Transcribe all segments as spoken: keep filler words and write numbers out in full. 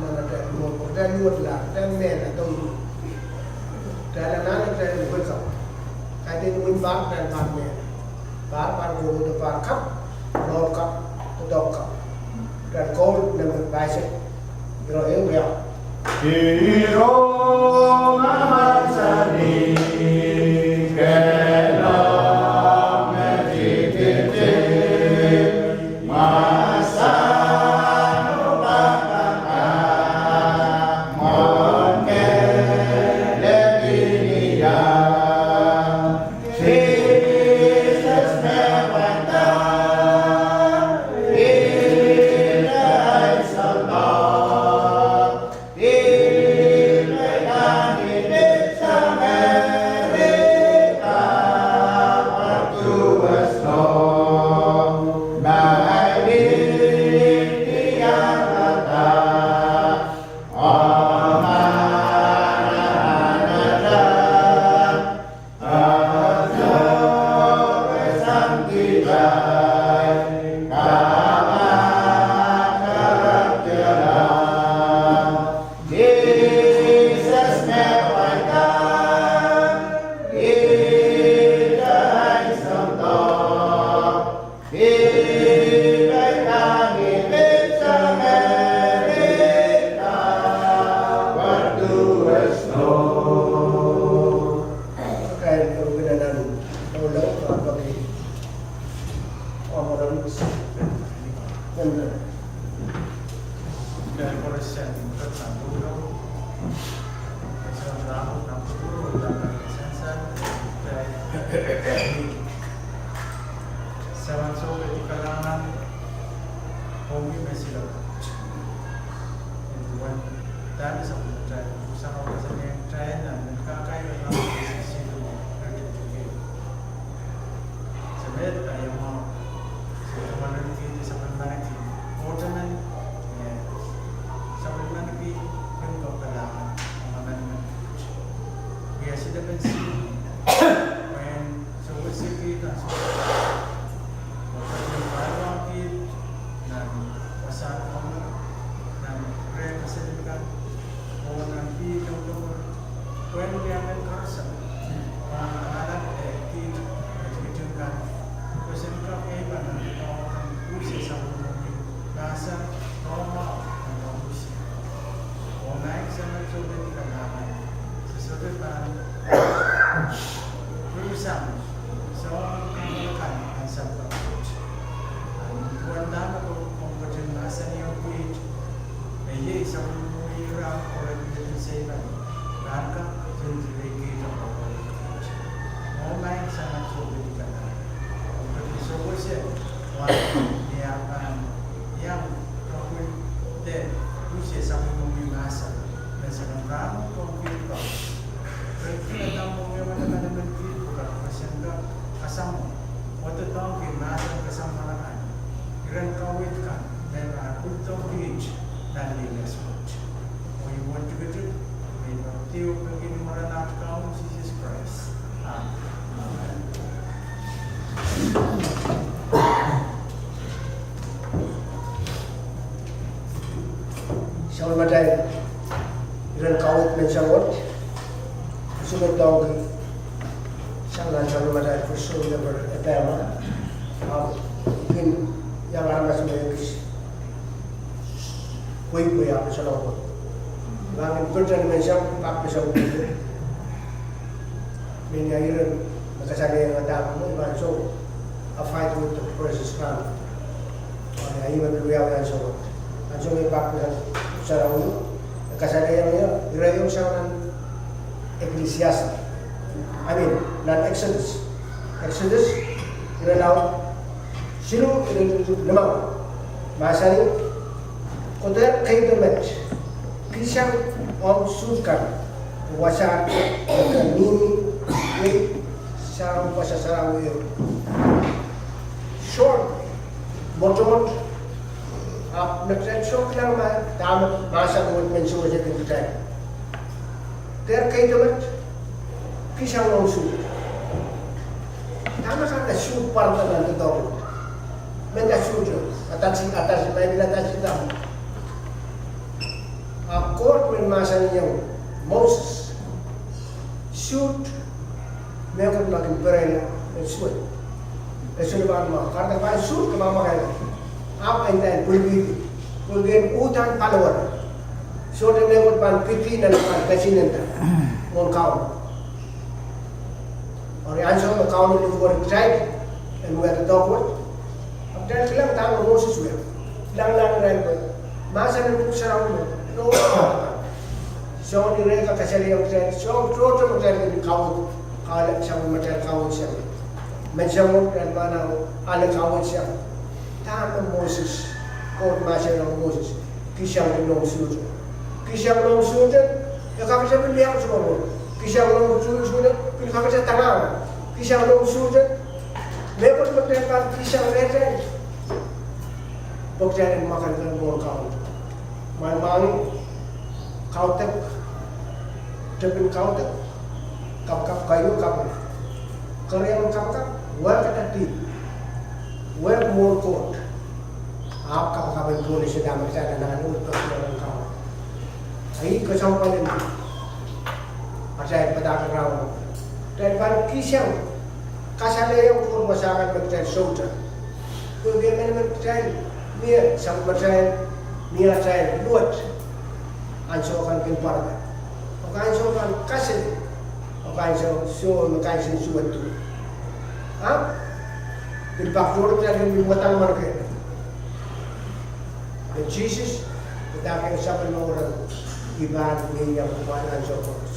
nan atail mour, kitail luwetla, kitail mehla, doh. Kitail anahne kitail luwetla. Kaidehn win pahr, kitail pahr mehla. Pahr, pahr kohdo, pahr kapw, mour kapw, doadoahk kapw. Kitail koul nempe pahisek. Iro ehu riau. Iro mahsanih, kehlail me tikitik, mahseno pahpa, mwohn kehlail pinian. Sises me pwainda, ih ansou doadoahk. Samat Soh, kitail kalahngan, komwi me silakat. Nin duwen dahme sapwellimatail, sang wasa nen kitail nan mehn kakairada, sehse, rete, rete. Samat, iangahki, se tungoalenki, sapwellimaniki, otemen, eh, sapwellimaniki, limpoak kalahngan, amanaman. Wia silepen sihpw, mwein sewesei kiht nan sewese. Nan wasahn Kauno, nan rehn kaselel kan, oh nan pil longolongor, pwehn wia mehn koaros, pahn ahneki kiht, me tikitik kan, pwe sen kak iei pahn nan pahn kan, pwe se sapwellimomwi mahsen, pahn mwahu, pahn mwahu. Oh maing Samat Soh, kitail kalahngan, se sohte pahn pwurehng sang, soangen kangala kan nan sampah wet. Ahpw duwen dahme komw ketin mahsanihong kiht, me iei sapwellimomwi ira, oh re pil seipan, pahn kak tintiri kiht, oh pahn pwurehng kiht. Oh maing Samat Soh, kitail kalahngan, komw ketin sewese, wa, ni ah pahn iang kapwaiada, pwe se sapwellimomwi mahsen, me se pahn rahn komw kiht pahn. Re pil dahme mwowe manaman kiht pwukat, pwe sen kak kasamwo, oh doadoahngki mahsen kasamwo akan. Iren kaweid kan, me pahn pwurodo kiht nan lihlias wet. Oh ih mwo tikitik, me pahn tikitik ni mwaren at Kaun Sises Krais. Amen. Sapwellimatail, iren kaweid menseng wet, usuke dohngki sang nan sapwellimatail Christian Leper Ebama, ahpw kin iang aramas me ekis pweipwei ahpw salongpe. Iang kin pil tani menseng, pak menseng pweipwei. Mehnia iren me kasalehiong dahme mwo, I pahn sou, a fight with the presses kan. Ahpw ia ih me pil wiawi ansou wet. Ansou me I pak nan Sarawi, e kasalehiong ie, ire ieu sang nan Ecclesiastes. I mean, nan Exodus. Exodus, irelaud siluh, iretikitik limau. Mahsanih, kohdo keido met, kihsang omw suhd kan, wasa, mihmi, iei sang wasa sarawi ehu. Sohte, mwohtail, ahpw me kitail sohte kilang ma dahme mahsen wet men sewese kin kitail. Dehr kaidehn met, kisang lohng suht. Dahme kahrehda suht pwarada nan doadoahk wet? Mendahte suht, adasi, adasi, Paibil adasi dahme. Ahpw Koht men mahsanihong Moses, suht, mehkot me kin perehla, e suwed. E sohte pahn mwahu. Kahrehda pahn suht, ke pahn mwakaila. Ahpw e nda pwiliki, pwiliki en uhdahn paliwar. Sohte mehkot pahn pidi nan pahn kesin nda. Mwohn Kaun. Eri ansou me Kauno likwerih kitail en wia doadoahk wet, ahpw kitail kilang dahme Moses wia. Kilang nan irail pwe mahsen en Pwuhk Sarawi me, no, soangen ire ka kasalehiong kitail, soangen tohto me kitail kin kawed, kale sapwellimatail kawed sang. Menseng wet kitail pahn ale kawed sang. Dahme Moses, Koht mahsanihong Moses, kisang lohng suhte. Kisang lohng suhte, e kakete pil iang suworo. Kisang lohng suhte, pil kakete tangahng. Kisang lohng suhte, mehkot me kitail pahn kisang rehtail, pwe kitail en mwakelekel mwohn Kaun. Mwail mwahngih, kaudok, tepin kaudok, kapakap, keieu kapakap. Keriaun kapakap, wehkada dihp. Wehk mwohn Koht. Ahpw kapakap en pohnese dahme kitail anahne wet peki mwohn Kaun. Ih kesempwal en atail padahk rahnwet. Kitail pahn kisang kasalehiong Koht wasa kan me kitail soutak. Pwe emenemen kitail mie sapwellimatail, mie atail luwet. Ansou kan kin pwarada. Oh ke ansou kan kasik. Oh ke ansou, soh, me kansensuwed duwen. Ahpw pil pak tohto kitail kin pil wadek manokehla. Pwe Sises, padahkiong sapwellime weren, I pahn ieiang kumwail ansou koaros.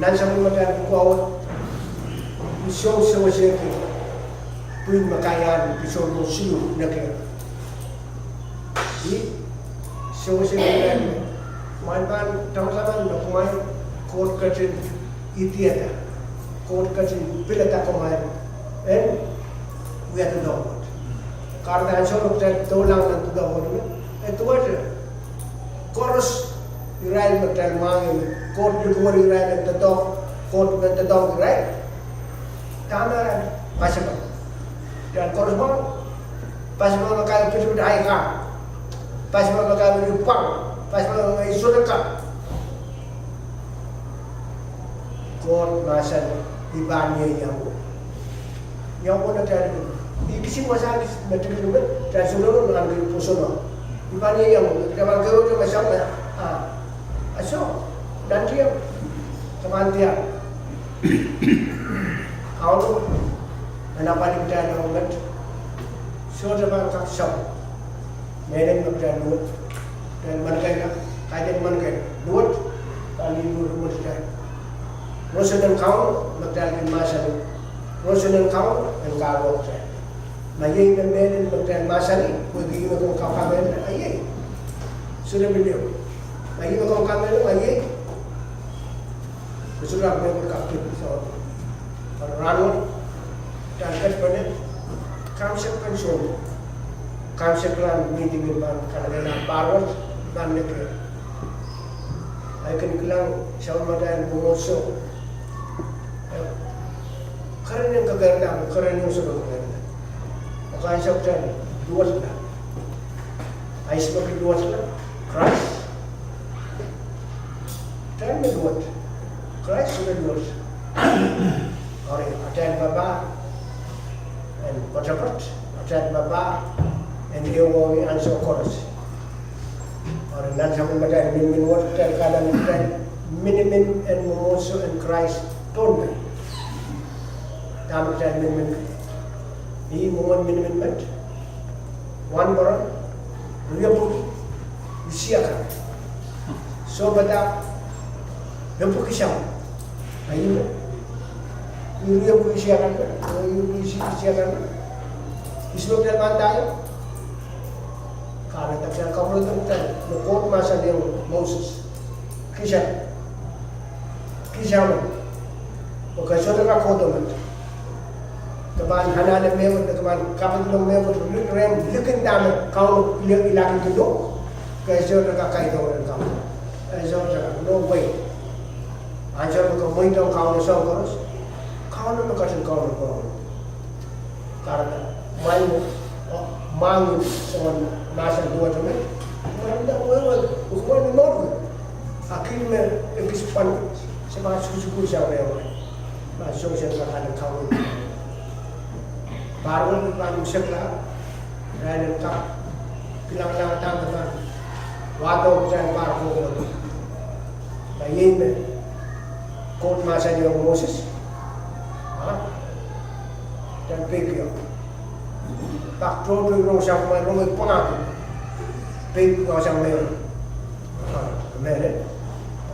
Nan sapwellimatail pwukoa wet, I song sewesehki pwihn me kaiahn pil sohrong siluh nekier. I sewesehki kumwail pahn tamataman me kumwail, Koht ketin idiada, Koht ketin pilada kumwail en wia doadoahk wet. Kahrehda ansou me kitail doulahng nan doadoahk wet, e duwehte koaros irail me kitail mwahngih, Koht likwerih irail en doadoahk, Koht men doadoahk irail. Dahme arail pasapeng? Irail koaros mwahu. Pasapeng me kahrehda pitipit ahi kak. Pasapeng me kahrehda pwang. Pasapeng me sohte kak. Koht mahsanih, I pahn ieiang uhk. Iang uhk nan atail, I kisin wasa kis me tikitik me kitail sohte nan kitail pwoson. I pahn ieiang uhk. Kitail pahn keieu te me sang me, ah, aso, nan tiang, ke pahn tiang. Kauno en apwalih kitail ong met, sohte pahn kak sapwung. Mehlel me kitail luwet, kitail manokehla, kaidehn manokehla, luwet, pahn ih luwet, luwet kitail. Roson en Kauno me kitail kin mahsanih. Roson en Kauno en kahluwa kitail. Ma iei me mehlel me kitail mahsanih, pwehki ih me komw kak kamehlele, a iei. Sohte pil ieu. Ma ih me komw kamehlele, a iei. Sohte pil ieu kak pil so. Rahnwet, kitail ket pene, kaimwisekpen Sohn. Kaimwiseklahn mihting en pahn kanekehla pahr wet, pahn nekier. Ahi kin kilang sapwellimatail mwomwohdiso. Kerenieng kekeirda, kerenieng sohte kekeirda. Ahnsou kitail luwetla. Ahi sohte pil luwetla, Krais. Kitail me luwet. Krais me luwet. Eri atail papah en poatopoat, atail papah en ehuong ih ansou koaros. Eri nan sapwellimatail minimin wet kitail kahlap me kitail minimin en mwomwohdiso en Krais Pohnpei. Dahme kitail minimin? Ih mwomwen minimin met. Wahnpoaron, riepwiki isiakan. Sounpadahk, epwiki sang. Ahi me, ih riepwiki isiakan me, ih riepwiki isi-, isiakan me. Ihs me kitail pahn ndahng? Kahrehda kitail kapwuredohng kitail me Koht mahsanihong Moses, kisang. Kisang men. Pwe ke sohte kak kohdo met. Ke pahn anahne mehkot, ke pahn kapikihong mehkot, rehn likin dahme Kauno ilakihdo, ke sohte kak kaidohng rehn Kauno. E sohte kak, no way. Ansou me ke mweidohng Kauno soahng koaros, Kauno me ketin Kauno koaros. Kahrehda, mwahu, oh, mwahngih soangen mahsen duwehte me, mwahu da wehwe, mwahu ni mwahu. A kihdi me ekis pahn, se pahn sukusukuhl sang me mwahu. Ma sohte se pahn kak kaun. Pahr wet pahn sekla, irail en kak kilangkilang dahme pahn wahdo kitail pahr kokohdo. Ma iei me Koht mahsanihong Moses, ah, kitail peikiong. Pak tohto rong sang me rong pwangahki. Peik sang me. Ah, mehne.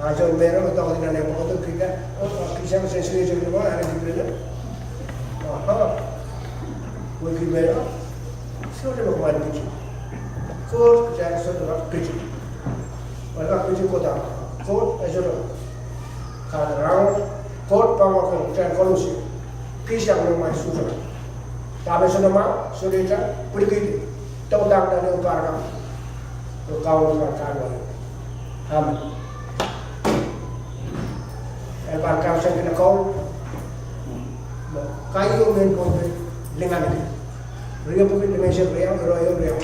Ah, so mehne, me tohto nan e pwangahki kita. Oh, kisang sensitive mehne, ah, kita. Aha. Wehwehki mehne. Sohte me kumwail piti. Koht, kitail sohte me piti. Kumwail piti Koht ah. Koht, e sohte. Kahrehda rahnwet, Koht pahn wahdo kitail koaros. Kisang me kumwail sohte. Dahme sohte mwahu, sohte kitail, pwurkihdi. Doadoahk nan ehu pahr kan. Kauno pahn kahluwa. Amen. E pahn kausang kitail Kauno. Kaio men Pohnpei, lingan. Riepwuki, limenseng riau, iro riau.